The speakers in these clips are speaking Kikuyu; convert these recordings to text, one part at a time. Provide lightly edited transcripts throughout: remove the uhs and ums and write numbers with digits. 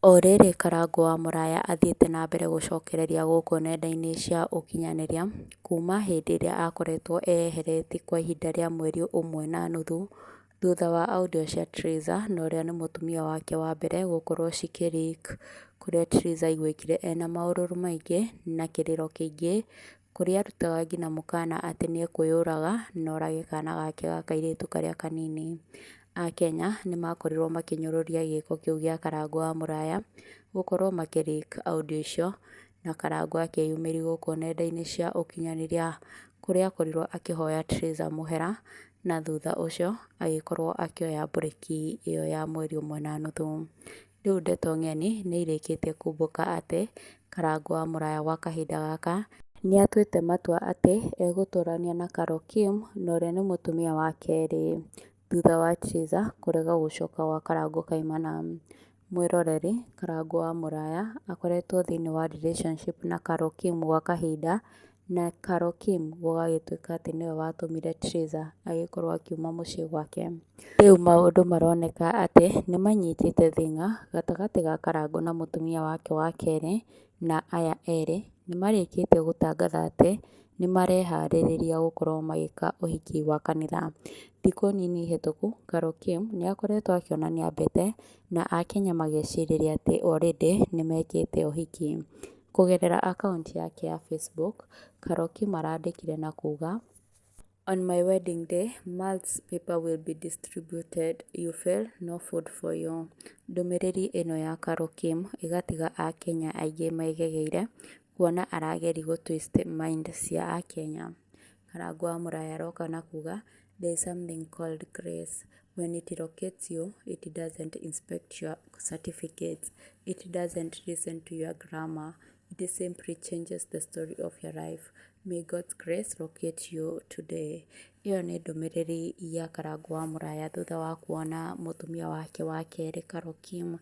O rĩrĩ Karangũ wa Mũraya athiĩte na mbere gũcokereria gũkũ nenda-inĩ cia ũkinyanĩria, kuma hĩndĩ ĩrĩa akoretwo eyeheretie kwa ihinda rĩa mweri ũmwe na nuthu, thutha wa audio cia Triza na ũrĩa nĩ mũtumia wake wa mbere gũkorwo cikĩ leak kũrĩa Triza aiguĩkire ena maũrũrũ maingĩ na kĩrĩro kĩingĩ, kũrĩa arutaga nginya mũkana atĩ nĩekwĩyũraga na orage kana gake ga kairĩtu karĩa kanini. Akenya nĩmakorirwo makĩnyũrũria gĩko kĩu gĩa Karangũ wa Mũraya, gũkorwo makĩ leak audio icio, na Karangũ akĩyumĩria gũkũ nenda-inĩ cia ũkinyanĩria kũrĩa akorirwo akĩhoya Triza mũhera, na thutha ũcio agĩkorwo akĩoya mburĩki ĩyo ya mweri ũmwe na nuthu. Rĩu ndeto ng'eni nĩirĩkĩtie kumbũka atĩ, Karangũ wa Mũraya gwa kahinda gaka, nĩatuĩte matua atĩ egũtũrania na Carol Kim na ũrĩa nĩ mũtumia wa kerĩ, thutha wa Triza kũrega gũcoka gwa Karangũ kaimana. Mwĩroreri, Karangũ wa Mũraya akoretwo thĩiniĩ wa relationship na Carol Kim gwa kahinda, na Carol Kim gũgagĩtuĩka atĩ nĩwe watũmire Triza agĩkorwo akiuma mũciĩ gwake. Rĩu maũndũ maroneka atĩ nĩmanyitĩte thing'a gatagatĩ ga Karangũ na mũtumia wake wa kerĩ, na aya erĩ nĩmarĩkĩtie gũtangatha atĩ nĩmareharĩrĩria gũkorwo magĩka ũhiki wa kanitha. Thikũ nini hĩtũku, Carol Kim nĩakoretwo akĩonania mbete na akenya magecirĩria atĩ already nĩmekĩte ũhiki. Kũgerera akaunti yake ya Facebook, Carol Kim arandĩkire na kuga, "On my wedding day, malt paper will be distributed. You fail, no food for you." Ndũmĩrĩri ĩno ya Carol Kim ĩgatiga akenya aingĩ megegeire kuona arageria gũ twist mind cia akenya. Karangũ wa Mũraya aroka na kuga, "There is something called grace. When it locates you, it doesn't inspect your certificates. It doesn't listen to your grammar. It simply changes the story of your life. May God's grace locate you today." Ĩyo nĩ ndũmĩrĩri ya Karangũ wa Mũraya thutha wa kuona mũtumia wake wa kerĩ Carol Kim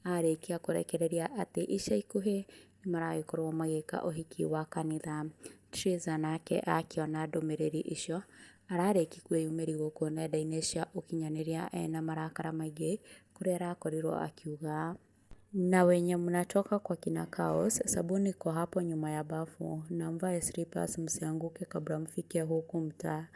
arĩkia kũrekereria atĩ ica ikuhĩ nĩmaragĩkorwo magĩka ũhiki wa kanitha. Triza nake akĩona ndũmĩrĩri icio ararĩkia kwĩyumĩria gũkũ nenda-inĩ cia ũkinyanĩria ena marakara maingĩ, kũrĩa arakorirwo akiuga, "Na wenye mnatoka kwa kina Cows, sabuni iko hapo nyuma ya bafu na mvae slippers msianguke kabla mfike huku mtaa."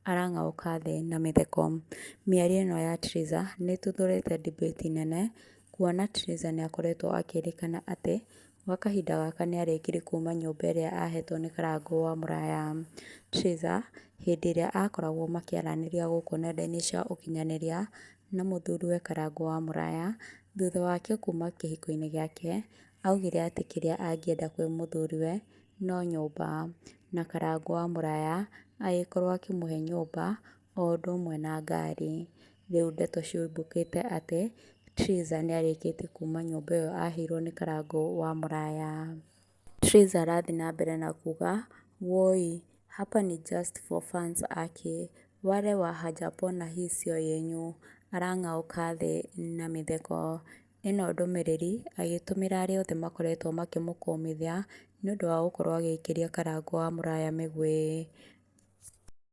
Arang'aũka thĩ na mĩtheko. Mĩario ĩno ya Triza nĩ ĩtuthũrĩte debate nene, kuona Triza nĩakoretwo akĩrĩkana atĩ gwa kahinda gaka nĩarĩkirie kuma nyũmba ĩrĩa ahetwo nĩ Karangũ wa Mũraya. Triza hĩndĩ ĩrĩa akoragwo makĩaranĩria gũkũ nenda-inĩ cia ũkinyanĩria na mũthuriwe Karangũ wa Mũraya, thutha wake kuma kĩhiko-inĩ gĩake, augire atĩ kĩrĩa angĩenda kwĩ mũthuriwe no nyũmba, na Karangũ wa Mũraya agĩkorwo akĩmũhe nyũmba o ũndũ ũmwe na ngari. Rĩu ndeto ciumbũkĩte atĩ Triza nĩarĩkĩtie kuma nyũmba ĩyo aheirwo nĩ Karangũ wa Mũraya. Triza arathiĩ na mbere na kuga, "Woi hapa ni just for fans aki wale wa hajapona hii sio yenyu." Arang'aũka thĩ na mĩtheko. Ĩno ndũmĩrĩri agĩtũmĩra arĩa othe makoretwo makĩmũkũmithia nĩũndũ wa gũkorwo agĩikĩria Karangũ wa Mũraya mĩgwĩ.